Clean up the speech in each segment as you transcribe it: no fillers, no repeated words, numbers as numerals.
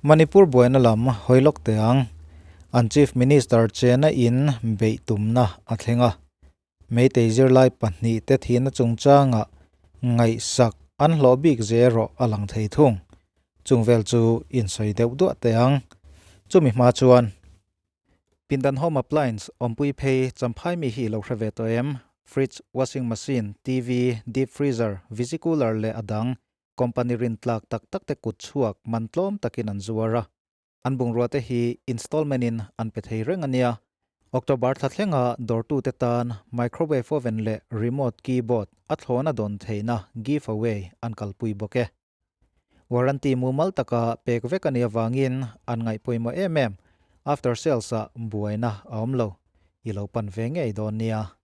Manipur buaina lam hawi lawk teh ang. An Chief Minister chena in beih tumna a thleng a. Meitei zirlai pahnihte thihna chungchangah ngaihsak an hlawh bik ze erawh a lang thei thung. Chung vel chu insawi deuh duah teh ang. Chumi hma chuan. Pindan Home Appliance awmpui phei Champhai mi hi lo hre ve tawh em? Fridge, Washing Machine, TV, Deep Freezer, Visi Cooler leh a dang Company rin tlak tak tak te kut chhuak man tlawm takin an zuar a, an bungrua te hi installment in an pe thei reng a nia. October thla thlenga dawrtute tan microwave oven leh remote keyboard a thlawna dawn theihna giveaway an kalpui bawk e. Warranty mumal taka pek vek a nih avangin an ngaihpawimawh em em, after sales ah buaina a awm lo, i lo pan ve ngei dawn nia.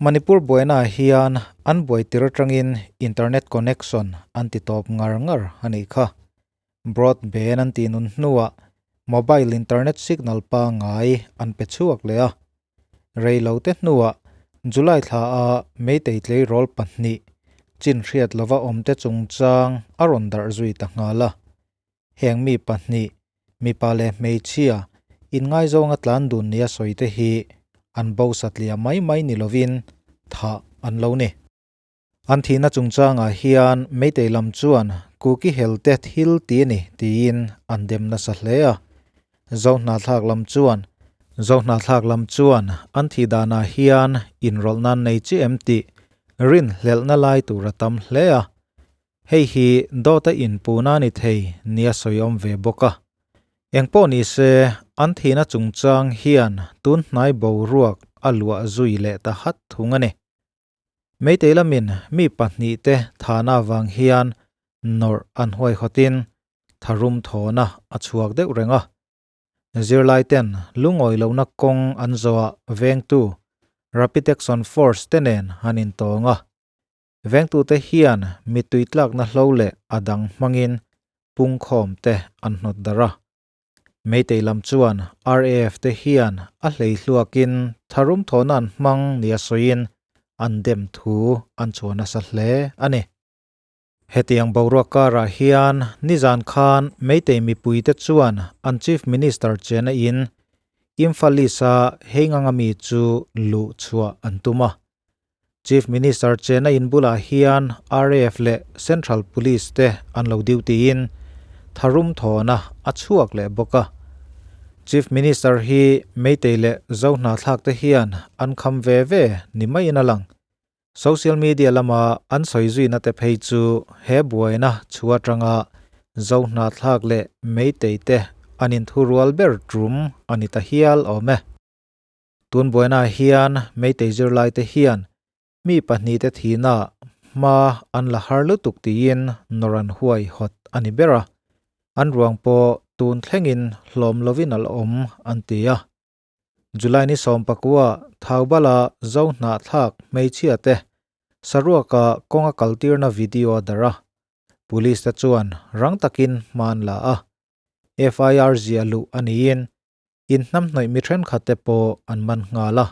Manipur buainaah hian an buai tir atangin internet connection an ti tawp ngar ngar a nih kha. Broadband an tih nun hnuah mobile internet signal pangngai an pe chhuak leh a. Rei lo te hnuah July thla a Meitei tleirawl pahnih chin hriat lova awmte chungchang a rawn darh zui ta nghal a. Heng mi pahnih, mipa leh hmeichhia, inngaizawng a tlan dun nia sawi te hi an bo satliah mai mai ni lovin thah an lo ni. An thihna chungchangah hian Meitei lam chuan Kuki helte thil ti a ni tiin an dem nasa hle a. Zohnahthlak lam chuan Zohnahthlak lam chuan an thih danah hian inrawlh nan nei chi em tih rinhlelhna lai tur a tam hle a. Hei hi dawta inpuna ni thei nia sawi awm ve bawk a. Engpawh ni se, an thihna chungchang hian tun hnai boruak a luah zui leh ta hat thung a ni. Meitei lamin mi pahnihte thahna avang hian nawrh an huaihawtin tharum thawhna a chhuak deuh reng a. Zirlaiten lungawi lohna kawng an zawhah vengtu Rapid Action Force te nen an intawng a. Vengtute hian mittui tlakna hlo leh a dang hmangin pungkhawm te an hnawt darh a. Meitei lam chuan RAF te hian a hlei hluakin tharum thawhna an hmang nia sawiin an dem thu an chhuah nasa hle a ni. Hetiang boruak karah hian nizan khan Meitei mipuite chuan an Chief Minister chena in Imphal East-a Heinganga mi chu luh chhuah an tum a. Chief Minister chena in bulah hian RAF leh Central Police te an lo duty in tharum thawhna a chhuak leh bawk a. Chief Minister hi Meitei leh Zohnahthlak te hian an kham ve ve ni maiin a lang. Social media lama an sawi zuina te phei chu he buaina chhu atanga Zohnahthlak leh Meitei te an inthurual ber tum a ni ta hial awm e. Tun buainaah hian Meitei zirlaite hian mi pahnihte thihna hma an la har lutuk tiin nawr an huai hawt a ni ber a, an ruang pawh tun thlengin hlawm lovin a la awm an ti a. July ni sawmpakua Thaubala zo hnahthlak hmeichhiate saruaka kawnga kaltirna video a darh a, Police te chuan rang takin hma an la a, FIR ziah luh a niin Inhnamhnawih mi thenkhat te pawh an man nghal a.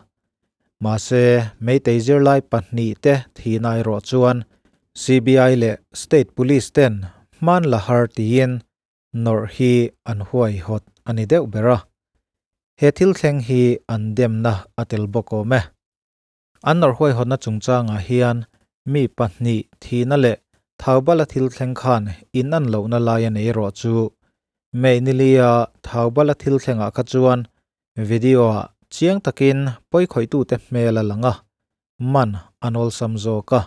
Mahse, Meitei zirlai pahnih te thihna erawh chuan CBI leh State Police ten hman la har tiin nawrh hi an huaihawt a ni deuh ber a. He thil thleng hi an demna a tel bawk awm e. An nawrh huaihawtna chungchangah hian mi pahnih thihna leh Thaubala thil thleng khan in an lohna lai a nei erawh chu May nilia Thaubala thil thlengah kha chuan video-ah chiang takin pawikhawihtute hmel a lang a, man an awlsam zawk a.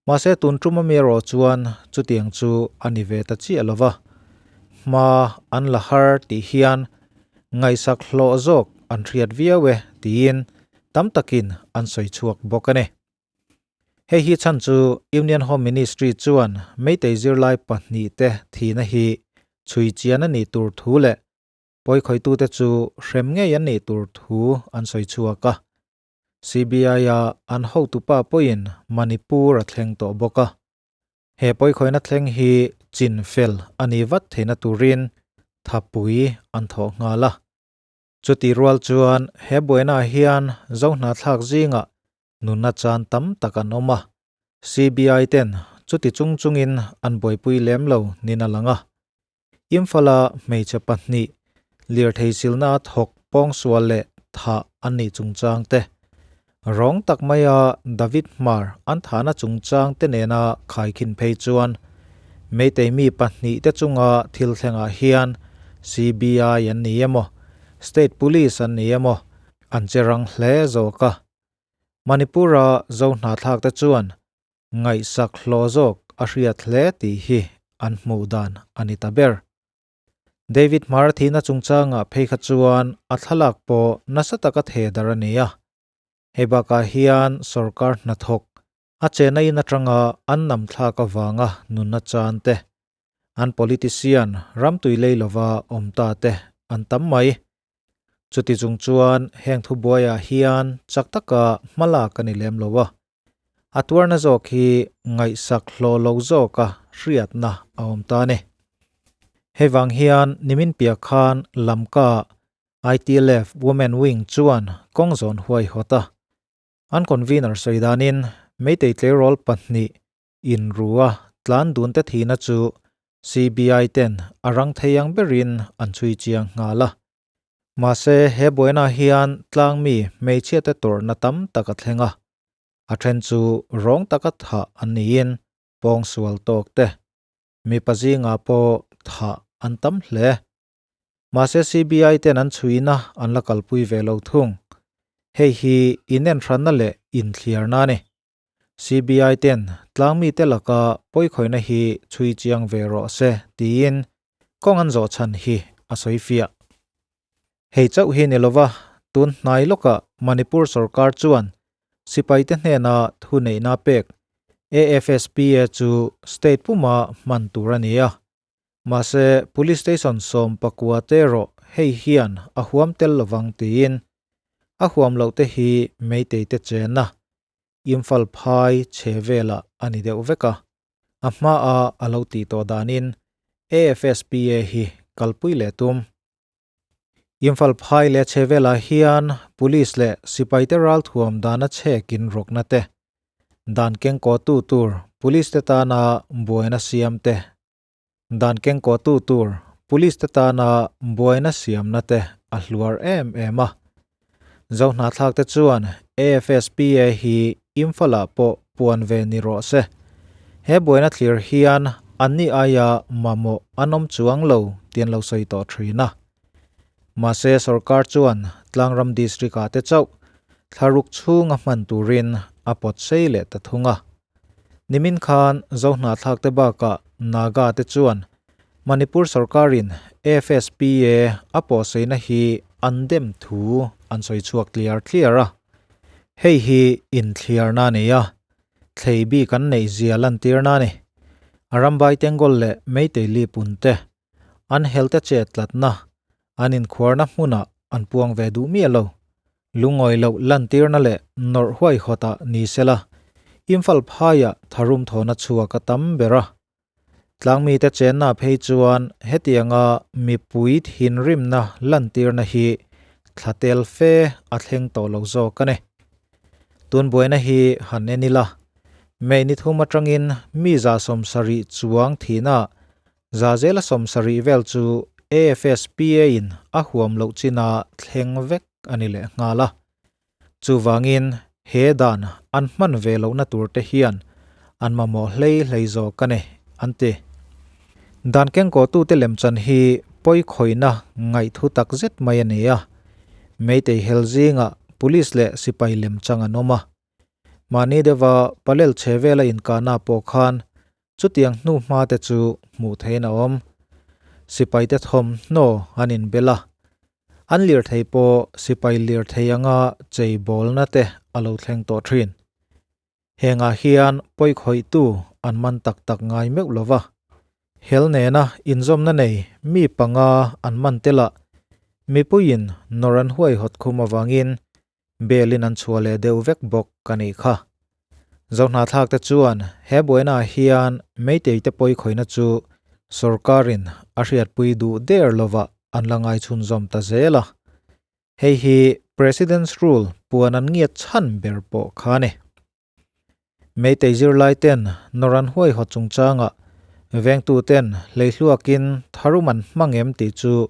Mahse tun tum ami erawh chuan chutiang chu a ni ve ta chiah lo va, hma an la har tih hian ngaihsak hlawh zawk an hriat viau e tiin tam takin an sawi chhuak bawk a ni. Hei hi chhan chu Union Home Ministry chuan Meitei zirlai pahnihte thihna hi chhui chian a nih tur thu leh pawikhawitute chu hrem ngei an nih tur thu an sawi chhuak a. CBI-a an hotupa pawhin Manipur a thleng tawh bawk a. He pawikhawina thleng hi chin fel a ni vat theihna turin thapui an thawh nghal a. Chutih rual chuan he buainaah hian Zohnahthlak zingah nunna chan tam tak an awm a. CBI ten chuti chung chungin an buaipui lem lo nin a lang a. Imphal-a hmeichhe pahnih lirthei silna a thawk pawngsual leh thah an nih chungchang te, rawng tak maia David Hmar an thahna chungchang te nena khaikhin phei chuan Meitei mi pahnih te chunga thil thlengah hian CBI an ni emaw, State Police an ni emaw an che rang hle zawk a. Manipur-a zo hnathlak te chuan ngaihsak hlawh zawk a hriat hle tih hi an hmuh dan a ni ta ber. David Hmar thihna chungchangah phei kha chuan a thlalak pawh nasa taka theh dar a ni a. Hei bakah hian sorkar hnathawk a chena in atanga an nam thlak avanga nunna chan te, an politician ramtui lei lova awm ta te an tam mai. Chuti chung chuan heng thubuaiah hian chak taka hmalak a ni lem lo a. A tuarna zawk hi ngaihsak hlawh lo zawka hriatna a awm ta a ni. Hei vang hian nimin piah khan Lamka ITLF Women Wing chuan kawng zawn huai hawt a. An convener sawi danin Meitei tleirawl pahnih inrua tlan dun te thihna chu CBI ten a rang thei ang berin an chhui chiang nghal a. Mahse, he buaina hian tlangmi hmeichhiate tawrhna tam tak a thleng a, a then chu rawng taka thah an niin pawngsual tawk te, mipa zingah pawh thah an tam hle. Mahse CBI ten an chhuina an la kalpui ve lo thung. Hei hi inenhranna leh inthliarna a ni. CBI ten tlangmite laka pawikhawihna hi chhui chiang ve rawh se tiin kawng an zawh chhan hi a sawi fiah. Hei chauh hi ni lova tun hnai lawkah Manipur sorkar chuan sipaite hnena thuneihna pek AFSPA chu state puma hman tur a ni a. Mahse Police Station 14 te erawh hei hian a huam tel lovang tiin a huam loh te hi Meitei te chenna Imphal phai chhe velah a ni deuh vek a, a hmaa a lo tih tawh danin AFSPA hi kalpui leh tum. Imphal phai leh chhe velah hian Police leh sipaite ralthuam dana chhekin rawkna te, dan kengkawhtu tur Police te tana buaina siam te, dan kengkawhtu tur Police te tana buaina siamna te a hluar em em a. Zohnahthlak te chuan AFSPA hi Imphal-ah pawh puan ve ni rawh se. He buaina thlir hian anni aia mamawh an awm chuang lo tih an lo sawi tawh thin a. Mahse sorkar chuan Tlangram District-ah te chauh thlaruk chhunga hman turin a pawt sei leh ta thung a. Nimin khan Zohnahthlak te bakah Naga te chuan Manipur sorkarin AFSPA a pawhsaina hi an dem thu an sawi chhuak tliar tliar a. Hei hi inthliarna a ni a, thlei bik an neih zia lantirna a ni. Arambai Tengol leh Meitei Lipun te an helte chet tlatna, an inkhuarna hmunah an puang ve duh miah lo. Lungawi loh lantirna leh nawrh huaihawtah ni sela, Imphal phaiah tharum thawhna chhuak a tam ber a. Tlangmite chenna phei chuan hetianga mipui thinrimna lantirna hi thla tel fe a thleng tawh lo zawk a ni. Tun buaina hi han en ila, May ni thum atangin mi 70 chuang thihna Zazela 70 vel chu AFSPA in a huam loh china thleng vek a ni leh nghal a. Chuvangin he dan an hman ve lohna tur te hian an mamawh hlei hlei zawk a ni, an ti. Dan kengkawhtute lemchan hi pawikhawihna ngaihthu tak zet mai a ni a. Meitei hel zingah Police leh sipai lemchang an awm a. Mahni deuha palel chhe vela inkahna pawh khan Chutiang hnu hma te chu hmuh theihin a awm. Sipaite thawmhnaw an inbel a, an lirthei pawh sipai lirthei anga chei bawlna te a lo thleng tawh thin. Hengah hian pawikhawihtu an man tak tak ngai meuh lo va. Hel nena inzawmna nei mi panga an man tel a, mipuiin nawr an huaihawt khum avangin Belin an chhuah leh deuh vek bawk ka nih kha. Zohnahthlak te chuan he buainaah hian Meitei te pawikhawihna chu sorkarin a hriatpui duh der lovah an la ngaichhunzawm ta zel a. Hei hi President's Rule puan an ngiat chhan ber pawh kha a ni. Meitei zirlai ten nawr an huaihawt chungchangah Vengtuten hleihluakin tharum an hmang em tih chu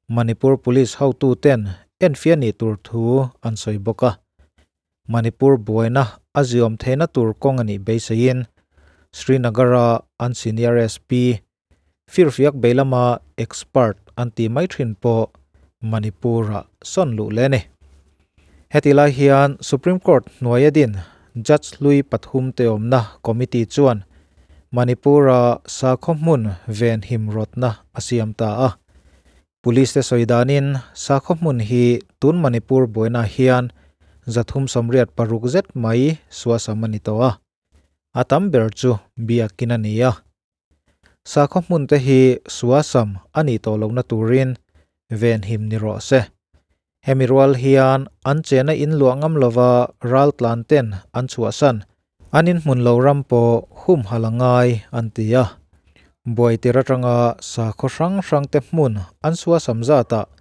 Manipur Police hotuten enfiah nih tur thu an sawi bawk a. Manipur buaina a ziawm theihna tur kawng a nih beiseiin Srinagar-a an Senior SP Firfiak beilama expert an tih mai thin pawh Manipur-ah sawn luh leh a ni. Heti lai hian Supreme Court hnuaia din Judge hlui pathum te awmna committee chuan Manipur-a sakhaw hmun venhim rawtna a siam ta a. Police te sawi danin sakhaw hmun hi tun Manipur buainaah hian 386 zet mai suasam a ni tawh a. A tam ber chu biakin a ni a. Sakhaw hmun te hi suasam a nih tawh lohna turin venhim ni rawh se. Hemi rual hian an chena in luah ngam lova ral tlan ten an chhuahsan an inhmun lo ram pawh humhalh a ngai an ti a. Buaitir atanga sakhaw hrang hrang te hmun an suasam zatah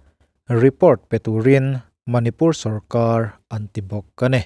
report pe turin Manipur sorkar an ti bawk a ni.